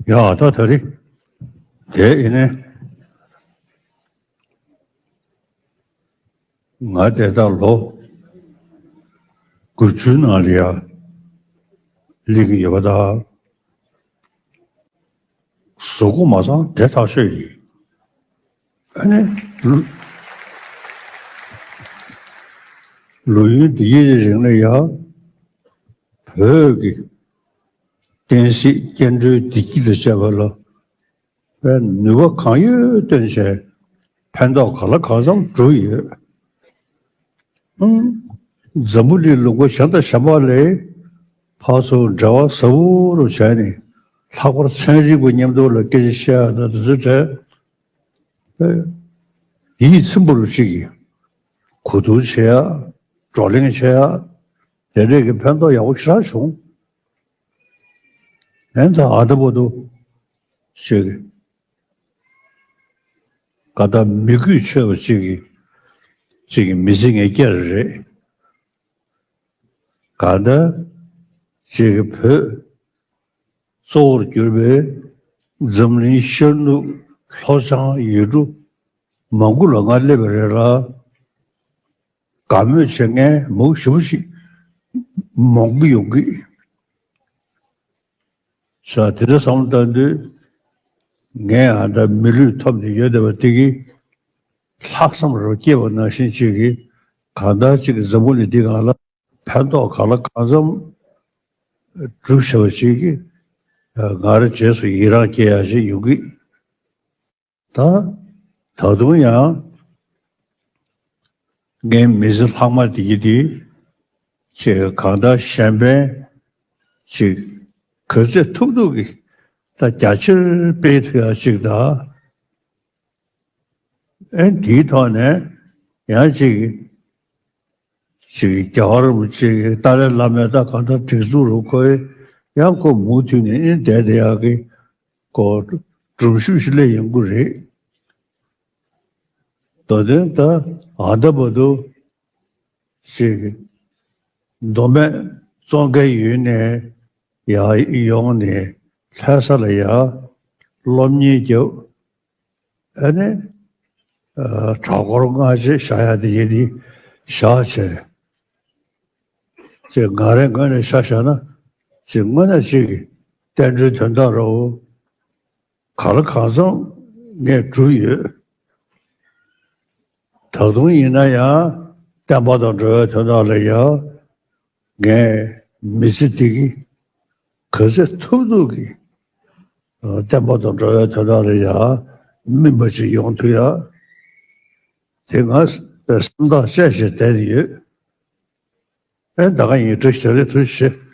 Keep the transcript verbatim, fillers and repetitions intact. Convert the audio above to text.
ཡ་ད་ད་རེད། དེ་ཡིན་ནས། ང་དེ་དག་ལོ་དགུ་བཅུའི་ནང་ལ་ཡ་སླེབས་ཀྱི་ཡོད་པ་དང་། གཟུགས་པོ་མ་ཚང་དེ་ཐག་ཆོད་ཡིན། ཨ་ནི། ལོ་ཡུན་འདི་ཡི་རིང་ལ་ཡ། བོད་ཀྱི་བསྟན་སྲིད་སྐྱེ་འགྲོའི་བདེ་སྐྱིད་དང་བཅས་པ་ལ། པའི་ནུས་པ་གང་ཡོད་བཏོན་བྱས་ཕན་ཐོགས་ག་ལ་གང་འཚམ་བསྒྲུབས་ཡོད། ཨང་། འཛམ་བུ་གླིང་ལུང་པ་གཞན་དང་གཞན་པ་ལས་ཕར་ཚུར་འབྲེལ་བ་ཟབ་པོ་རུ་བྱས་ནས། ལྷག་པར་ཚན་རིག་པ་མཉམ་དུ་ལ་སྐད་ཆ་བཤད་ཡ་དང་དེ་ཚོའི་གྲས་ཡིད་ཚིམ་པོ་རུ་ཅིག་གིས་གོ་བསྡུར་བྱེད་ཡ། བགྲོ་གླེང་བྱེད་ཡ། དེ་འདྲས་ཀྱི་ཕན་ཐོགས་ཡག་པོ་ཞེ་དྲག་བྱུང་། ཨེ་ད་ཨ་ད་བར་དུ་ཅིག་ག་ད་མི་གུས་ཆོད་པ་ཅིག་གི་ཅིག་གི་མི་ཚེ་ངས་བསྐྱལ་རེད། ག་ད་ཅིག་གི་བོད་གཙོ་བོར་གྱུར་པའི་འཛམ་གླིང་ཤར་ནུབ་ལྷོ་བྱང་ཡུལ་གྲུ་མང་པོ་ལ་ང་སླེབས་པ་རེད་ལ། དགའ་མོས་བྱེད་མཁན་མང་པོ་ཞེ་པོ་ཞིག་མང་པོ་ཡོང་གི། ས་དེ་འདྲ་བསམ་བློ་བཏང་དུས། ངས་ཨ་འདྲ་མི་ལུས་ཐོབ་ནས་ཡོད་བསྡད་པ་དེ་གིས་ལྷག་བསམ་རུ་སྐྱེས་པ་ནང་བཞིན་ཅིག་གིས་གང་ལྟར་ཅིག་གི་འཛམ་བུ་གླིང་འདི་སྒང་ལ་ཕན་ཐོགས་གང་ལ་གང་འཚམ་སྒྲུབ་བྱ་བ་ཅིག་གིས་ང་རང་རྗེས་སུ་ཡི་རངས་སྐྱེ་ཡ་ཞིག་ཡོང་གི། ད་ད་དུང་ཡང་ངའི་མི་ཚེ་ལྷག་མ་དེ་ཡི་དེ་ཅིག་གང་ལྟར་གཞན་ཕན་ཅིག་ག་ཚོད་ཐུབ་ཐུབ་ཀྱིས་ད་རྒྱ་ཆེར་སྤེལ་ཐུབ་ཡ་ཅིག་དང་། ཨེ་དེའི་ཐོག་ནས་ཡང་ཅིག་ཅིག་རྒྱལ་བ་རིན་པོ་ཆེ་གི་ཏཱ་ལའི་བླ་མའི་ད་གང་ལྟར་སྒྲིག་འཛུགས་རུ་ཁོས་ཡང་ཁོ་མུ་མཐུད་ནས་ཨེ་བསྡད་བསྡད་ཡག་གི་ཁོ་སྒྲུབ་ཞུགས་ཤིག་སླེབས་ཡོང་གི་རེད། མདོ་དོན་ད་ཨ་ད་བར་དུ་ཅིག་མདོ་སྨད་ཙོང་ཁའི་ཡུལ་ནས་ཡར་ཡོང་ནས་ལྷ་ས་ལ་ཡར་སློབ་གཉེར་རྒྱབ། ཨ་ནི། ཨ་གྲྭ་སྐོར་སྔ་རྗེས་བཞག་ཡ་དེ་ཡིན་དེ་བཞག་བྱས། ཅེས་ང་རའི་ངོས་ནས་ཆ་བཞག་ན། ཅེས་དངོས་གནས་ཅིག་གི་བསྟན་འགྲོའི་དོན་དག་རོ། གང་ལ་གང་འཚམ་ངས་བསྒྲུབས་ཡོད། ད་དུང་ཡིན་ན་ཡང་བསྟན་པ་དང་འགྲོ་བའི་དོན་དག་ལ་ཡང་། ངས་མི་ཚེ་འདི་གི་ག་ཚོད་ཐུབ་ཐུབ་ཀྱིས་བསྟན་པ་དང་འགྲོ་བའི་དོན་དག་ལ་ཡང་སྨིན་པ་ཅིག་ཡོང་ཐུབ་ཡ། དེ་ང་སེམས་ཐག་བཅད་བྱས་བསྡད་ཡོད། ཨེ་ད་ག་ཡིན་བཀྲ་ཤིས་བདེ་ལེགས་ཐུགས་རྗེ་ཆེ།